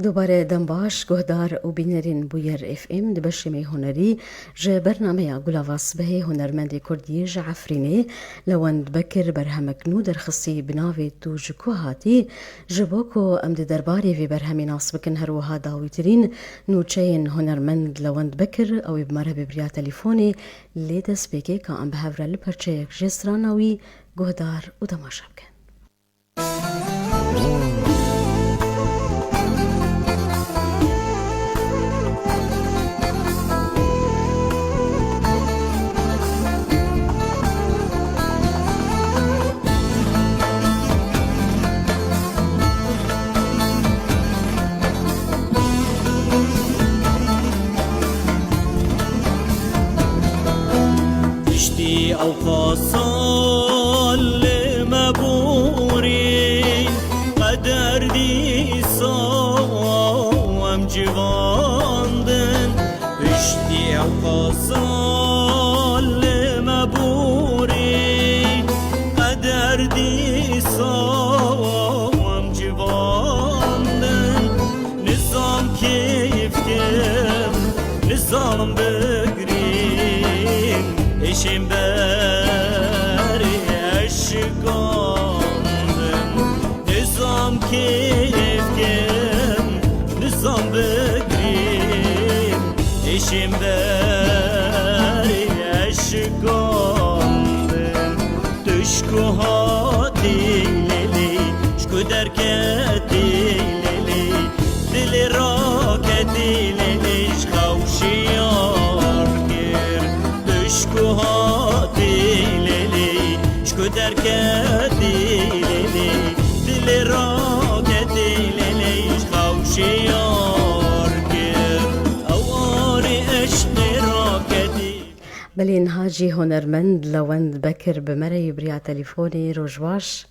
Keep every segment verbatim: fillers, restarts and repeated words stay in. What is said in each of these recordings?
Dubare dem baş, guhdar û bînerên Bûyer F M. Di beşê me hunerî ji bernameya Gulava Sibehê hunermendê Kurdî ji Efrînê Lewend Bekir berhemek nû derxistî bi navê Tu ji ku hatî? Ji bo ku em di derbarê vê berhemê nas bikin, her wiha dawîtirîn nûçeyên hunermend Lewend Bekir, ew ê bi me re bibiriya telefonê, lê destpêkê ka em bi hev re li perçeyek jê strana wî guhdar û temaşe bikin. Piştî ewqas sal li me borî, qeder dîsa em civandin. Piştî ewqas sal li me borî, qeder dîsa em civandin. Nizam keyf kim, nizam bigrîm, êşên berê eşiqandin. Nizam keyf kim, nizam bigrîm, êşên berê eşiqandin. Tu ji ku hatî lêlî, ji ku derketî lêlî, dilê raketî lêlî, ji xew şiyar kir. Tu ji ku hatî lêlî, ji ku derketî lêlî, dilê raketî lêlî, ji xew şiyar kir. Ew arê eşqê raketî. Belê, niha jî hunermend Lewend Bekir bi me re yî biriya telefonê. Roj baş.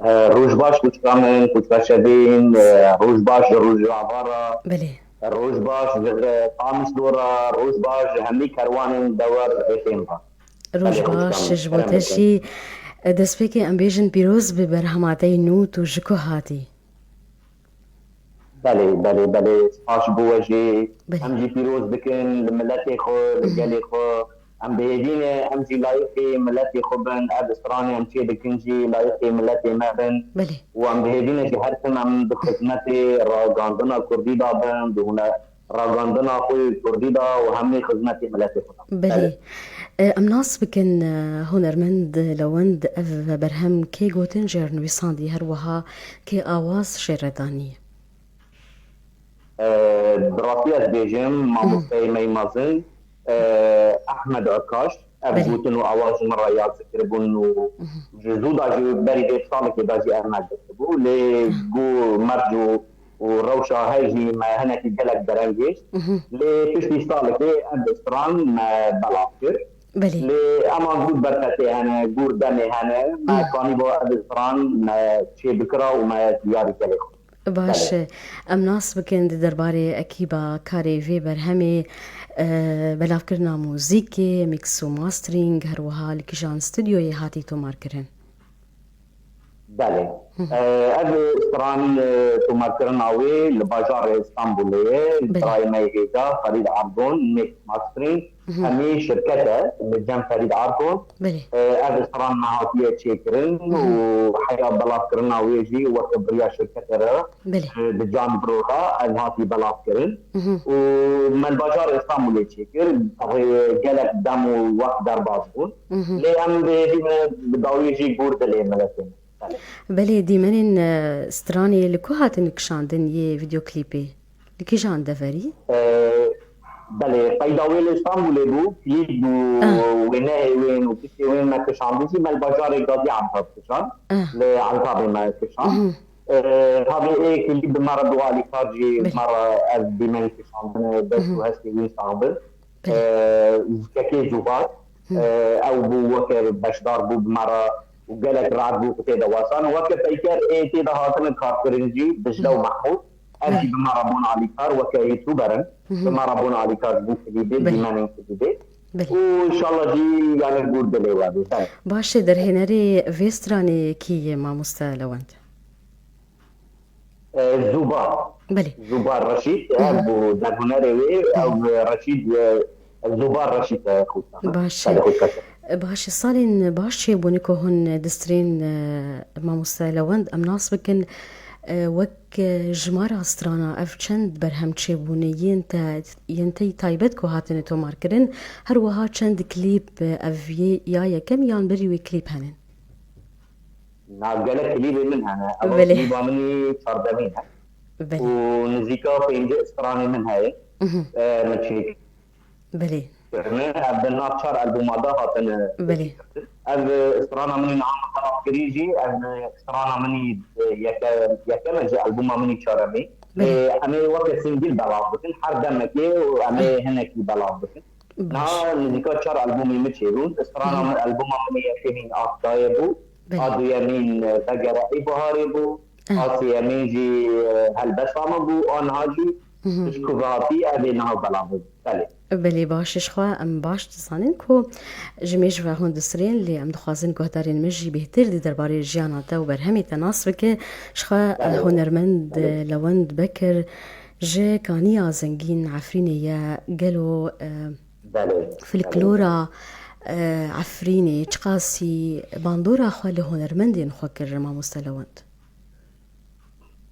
E, roj baş kûçika min, kûçika Şevîn, e, roj baş ji Rojava re. Belê. Roj baş ji, e, Qamişlo re, roj baş ji hemî kerwanên dewar êtêm re. Roj baş ji bo te jî. E, destpêkê em bêjin pîroz bi berhema te yî nû, Tu ji ku hatî? Belê, belê, belê. Spas ji bo we jî. Belê. Em jî pîroz dikin li miletê xwe, li gelê xwe. Em bi hêvî ne, em jî layiqî miletê xwe bin. Ev stranê em çê dikin jî layiqî miletê me bin. Belê. Û em bi hêvî ne jî her tim em di xizmetê ragandina kurdî de bin, di hune-, ragandina xwe yê kurdî de û hemî xizmetê miletê xwe de. Belê. Belê. E, em nas bikin, e, hunermend Lewend, ev berhem kê gotin jê re nivîsandî, her wiha kê awaz jê re danî? E, bi rastî ez bêjim, mamosteyê me yî mezin, e, Ehmed Akaş, ev Belê. gotin û awaz ji min re yazî kiribûn û ji zû de jî berî vê salekê de jî ev me girtibû. Lê ku merc û û rewşa her jî me hinekî gelek dereng gihişt. Mhm. Lê piştî salekê ev stran me belav kir. Belê. Lê ema gûr berfetê hene, gûr demê hene, me Mhm. kanî bo ev stran me çê bikira û me diyarî gelê xwe. Baş Belê. e. Em nas bikin di derbarê ekîba karê vê berhemê, e, belavkirina muzîkê, mix û mastering, her wiha li kîjan studyoyê hatî tomarkirin? Belê. Hı hı. E, ev stran, e, tomarkirina wê li bajarê Stenbolê ye, li Belê. birayê me yê hêja, Ferîd Ardon, Mix Mastering, Hı hı. hemî şirket e, li cem Ferîd Ardon. Belê. E, ev stran me hatiye çêkirin Hı hı. û heya belavkirina wê jî weke biriya şirketê re, Belê. e, di Can Bro re ev hatî belavkirin. Hı hı. Û me li bajarê Stenbolê çêkir, tabii gelek dem û wext derbas bûn. Mhm. Lê em bi hêvî ne bi dawî jî gûr dilê miletê me. Belê. Belê, dîmenên, e, stranê li ku hatin kişandin yê vîdeoklîpê? Li kîjan deverî? E, belê, qeyda wê li Stenbolê bû, klîp û Ah. wêneyê wên û piştê wên me kişandî jî me li bajarê Gaziantep kişand. Ah. Li Antabê me kişand. Mhm. E, tabii ê klîp bi me re bi Alîkar jî Belê. me re ev dîmen kişandine, dest û Mhm. hestê wî sax bin. Belê. E, zikekê Zuhar, Hı. e, ew bû weke beşdar bû bi me re û gelek rahat bû ku tê de wasan. Weke peyker ê tê de hatine karkirin jî Dijle û Hı. Mehmûd. Ev Hı. jî bi me re bûn alîkar, weke youtuber in. Hı hı. Bi me re bûn alîkar ji bo klîbê, Belê. dîmenên klîbê. Belê. Û înşallah jî yani gûr dilê we bê. Belê. Baş e, derhênerê vê stranê kî ye, mamoste Lewend? E, Zûbar. Belê. Zûbar Reşîd, e, bû derhunerê wê, ew Reşîd, e, Zûbar Reşîd, e, xwîna. Baş e. Belê, xwîna. Baş e, salên baş çêbûne ku hûn distrên, e, mamoste Lewend, em nas bikin, e, wek, e, jimara strana ev çend berhem çêbûne, yên te, yên te taybet ku hatine tomarkirin, her wiha çend klîp, e, ev yê ya yekem yan berî wê klîp hene? Na, gelek klîbê min hene. Ev Belê. Klîba min î çardemîn e. Belê. Û nizîka pêncî stranê min heye. Mhm. E, min çêkirine. Belê. Ev di nav çar albûma de hatine Belê. Ev strana min î niha min xelas kirî jî, ev strana min î yeke-, yekem e ji albûma min î çaremî. Belê. E, em ê weke singil belav bikin. Her demekê û em ê Ah. hinekî belav bikin. Baş. Na nizîka çar albûmê min çêbûn. Strana Mhm. min, albûma min yekemîn Astayê bû. Belê. A duyemîn, e, Vegere Ey Baharê bû. Ah. A sêyemîn jî, e, Helbesta Min bû. A niha jî Mhm. Pişt ku ve hatî, ev ê niha belav bû. Belê. Belê, baş e, ji xwe em baş dizanin ku ji mêj ve hûn disirên, lê em dixwazin guhdarên me jî bêhtir di derbarê jiyana te û berhemê te nas bike. Ji xwe, e, Belê. hunermend, Belê. e, Lewend Bekir, Ji kaniya zengîn Efrînê ye, gelo, e, Belê, folklora, belê. e, Efrînê çiqasî bandora xwe li hunermendên xwe kir, mamoste Lewend?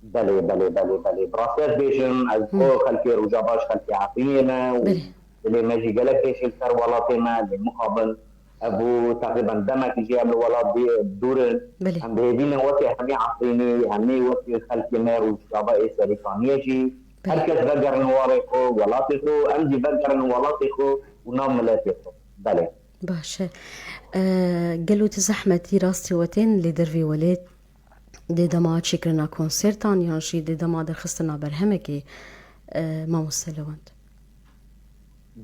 Belê, belê, belê, belê. Bi rastî ez bêjim, ez Hı. xwe xelkê Rojava ji xelkê Efrînê me û Belê. dilê me jî gelek têşê li ser welatê me, lê mixabin. Ev bû teqrîben demekî jî em li welat dî-, dûr in. Belê. Em dihêvînin wekî hemî Efrînî, hemî wekî xelkê me Rojava ê Serîkaniyê jî. Belê. Her kes vegerin warê xwe, welatê xwe, em jî vegerin welatê xwe û nav miletê xwe. Belê. Baş e. E, gelo tu zehmetî rastî we tên li dervê welêt dê dema çêkirina konsertan yan jî dê dema derxistina berhemekê, e, mamoste Lewend?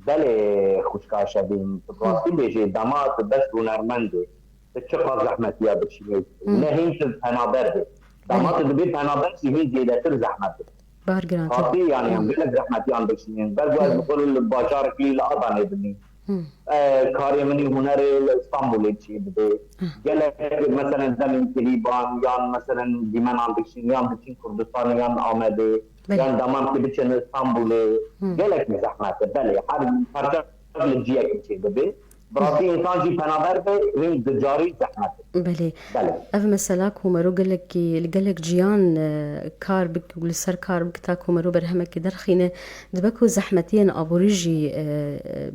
Belê, xwişka Şevîn, tu rastî bêjî, dema tu bes hunermend î, tu çiqas zehmetiya dikişînî, Hmm. ne hîn tu penaber bî. Dema Belê. tu dibî penaber jî hîn zêdetir zehmet dibî. Bar giran Qasî, yanî, em Hmm. gelek zehmetiyan dikişînin. Ber ku ez Hmm. bi xwe li bajarekî li Adanê dimî. Hmm. E, karê min î hunerê li Îstanbulê çê dibê. Hmm. Gelek, meselen, demên klîban yan, meselen, dîmenan dikişîn yan diçîn Kurdistanê yan Amedê. Belê. Yan deman ki biçin Îstanbulê, Hmm. gelek zehmet e, belê. Her parça li ciyekî çê dibe. Bi rastî Hmm. însan jî penaber be, hîn di carî zehmet e. Belê. Belê. Ev mesela ku mero gelekî, li gelek ciyan, e, kar bik, li ser kar bik ta ku mero berhemekî derxîne, dibe ku zehmetiyên aborî jî, e,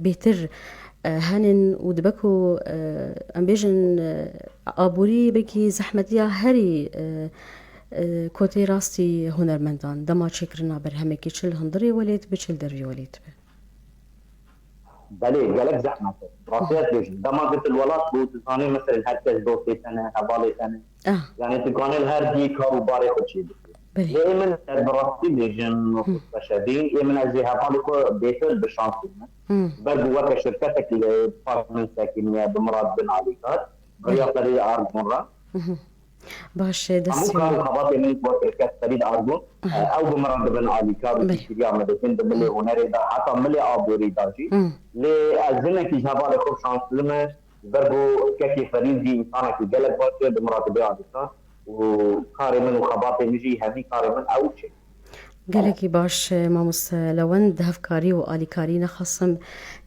bêtir, e, henin û dibe ku, e, em bêjin, e, aborî belkî zehmetiya herî, e, e, kotê rastî hunermendan dema çêkirina berhemekî çi li hundirê welêt bi, çi li dervî welêt bi. Belê, gelek zehmet e. Rastî ez bêjim. Dema ku tu li welat bû, tu zanî, meselen, her kes dostê te ne, hevalê te ne. Ah. Yanî tu kanê li her dî kar û barê xwe çê bikî. Belê. Lê ê min, ez bi rastî bêjim, Hmm. xwişka Şevîn, ê min ez ê hevalê xwe bêtir bi şans bînim. Hmm. Ber ku weke şirketek li paş min sekiniye bi Mirad bin Alîkar, bi riya Belê. Ferîd Argun re. Mhm. Baş e, Hemû dest kar û xebatê min wek kes Ferîd Argun, Aha. ew bi min re dibin alîkar û Belê. piştgiriya me dikin, di milê Hı. hunerê de, heta milê aborî de jî. Hı. Lê ez jinekî ji hevalê xwe şansli me, ji ber ku kekê Ferîd jî însanekî gelek baş e, bi min re dibe alîkar û karê min û xebatê min jî, hemî karê min ew çêkir. Gelekî baş, e, mamoste Lewend, hevkarî û alîkarî nexasim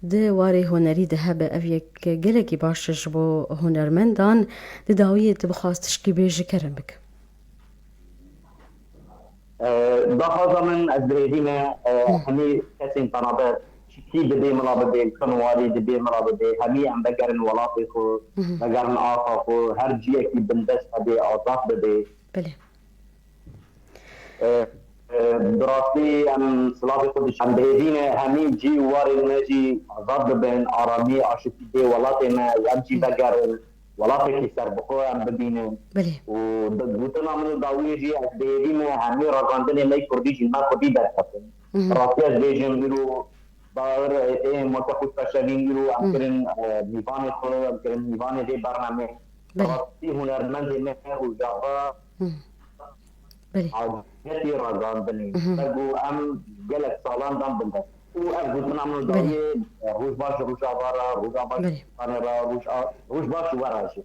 di warê hunerî de hebe, ev yek gelekî baş e ji bo hunermendan. Di dawiyê tu bixwaz tişkî bêjî, kerem bike. E, daxwaza min, ez dihêvîme, e, Hı. hemî kesên penaber çikî dibê mila bibê, li Xinwarî dibê mila bibê, hemî em vegerin welatê xwe, Hı hı. vegerin axa xwe, her ciyekî bindest hebe, azad bibê. Belê. E, e, bi rastî em silavê xwe dişînin. Em dihêvîne hemî cî û warên me jî azad bibin, aramî, aştî dê welatê me û em jî Hı. vegerin welatekî serbixwe em bibînin. Belê. Û di gotina min û dawiyê jî ez dihêvîme hemî ragandinê me kurdî jî me xwedî derkefin. Hı hı. Bi rastî ez bêjim îro Bahir, ê, ê, mote xwe peşevîn îro em Hı. kirin, e, mîvanê xwe, em kirin mîvanê vê bernamê. Belê. Rastî hunermendê me Rojava Hı. Belê. Hacetî ragandinê. Mhm. Ber ku em gelek salan dan bindest. Û ev gotina min Belê. dawiyê, roj baş, roja vara, roja baş, Belê. Panera, roj a-, roj baş û wera jî.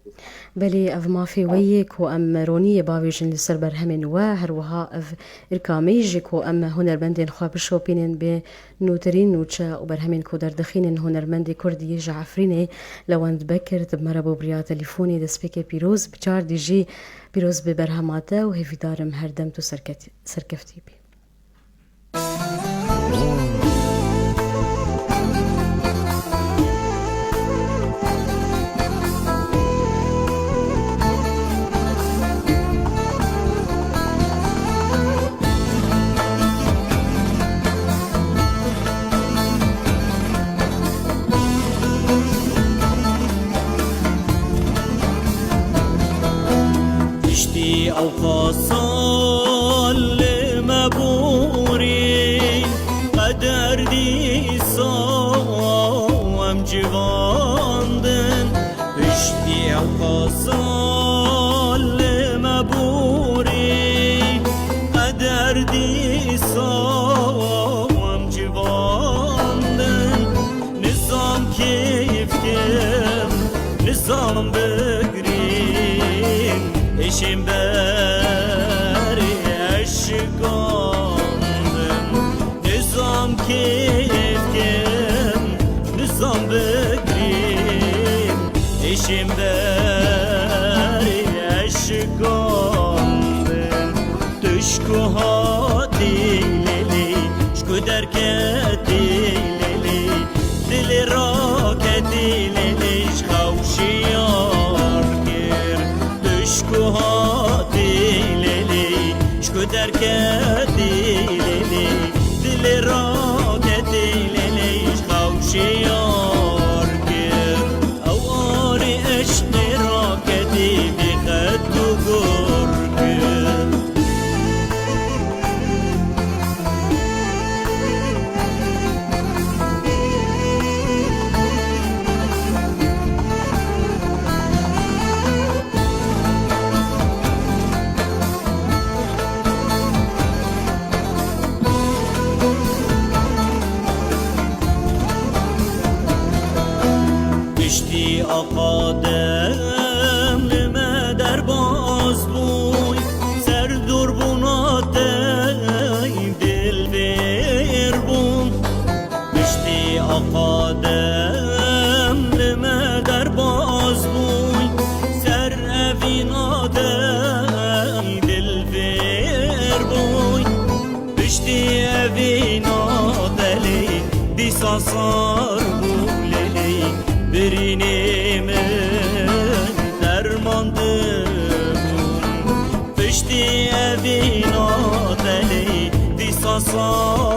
Belê, ev mafê we ye ku em roniyê bavêjin li ser berhemên we, her wiha ev irka me jî ku em hunermendên xwe bişopînin bê nûtirîn nûçe û berhemên ku derdixînin hunermendê Kurdî ji Efrînê Lewend Bekir, di me re bû bi riya telîfonê destpêkê pîroz, bi çar dî jî pîroz bi berhema te û hêvîdarim her dem tu serket-, serkeftî bî. Piştî ewqas sal li me borî, qeder dîsa em civandin. Piştî ewqas sal li me borî, qeder dîsa em civandin. Nizam kêf kim, nizam bigirîm, êşên berê eşikan bin. Nizam kêf kim, nizam bigirîm, êşên berê eşikan bin. Tu ji ku hatî lêlê, ji ku derketî lêlê, dilê raketî lêlê, ji xew şiyar kir. Tu ji ku hatî lêlê, ji ku derketî lêlê, dilê raketî lêlê, ji xew şiyar kir. Ew arê eşqê raketî bê qet û gor kir. Piştî Aqa Dem li me derbas bûy, ser dûrbûna te dilfêr bûm. Piştî Aqa Dem li me derbas bûy, ser evîna te dilfêr bûy. Piştî evîna te lê dîsa sar bû lê lê, birînê min derman dibû. Piştî evîna te lê dîsa sar